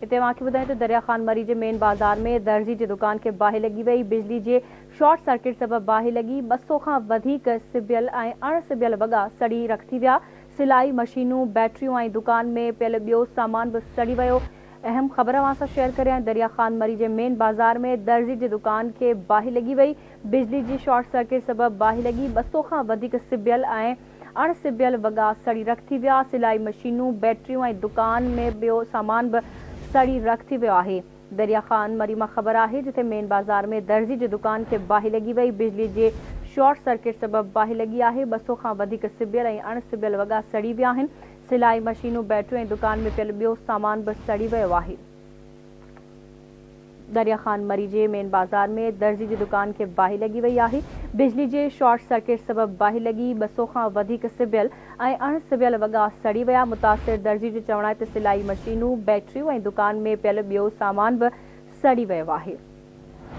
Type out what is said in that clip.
هتي اوهان کي ٻڌايون ته دريا خان مري جي مين بازار ۾ درزي جي دڪان کي باهه لڳي وئي، بجلي جي شارٽ سرڪٽ سبب باهه لڳي، 200 کان وڌيڪ سبيل ۽ اڻ سبيل وڳا سڙي رک ٿي ويا، سلائي مشينون، بيٽريون ۽ دڪان ۾ پيل ٻيو سامان به سڙي ويو. اهم خبر اوهان سان شيئر ڪريان دريا خان مري جي مين بازار ۾ درزي جي دڪان کي باهه لڳي وئي، بجلي جي شارٽ سرڪٽ سبب باهه لڳي، 200 کان وڌيڪ سبيل ۽ اڻ سبيل وڳا سڙي رک ٿي ويا، سلائي مشينون، بيٽريون ۽ دڪان ۾ ٻيو سامان به سڙي رک ٿي ويو آهي. دريا خان مري مان خبر آهي جتي مين بازار ۾ درزي جي دڪان کي باهه لڳي وئي، بجلي جي شارٽ سرڪٽ سبب باهه لڳي آهي، 200 کان وڌيڪ سبيل ۽ اڻ سبيل وڳا سڙي ويا آهن، سلائي مشينون، بيٽريون ۽ دڪان ۾ پيل ٻيو سامان به سڙي ويو آهي. دريا خان مري جي مين بازار ۾ درزي جي دڪان کي باهه لڳي وئي آهي، بجلي جي شارٽ سرڪٽ سبب باهه لڳي، 200 کان وڌيڪ سبيل ۽ اڻ سبيل وڳا سڙي ويا، متاثر درزي جو چوڻ آهي ته سلائي مشينون، بيٽريون ۽ دڪان ۾ پيل ٻيو سامان به سڙي ويو آهي.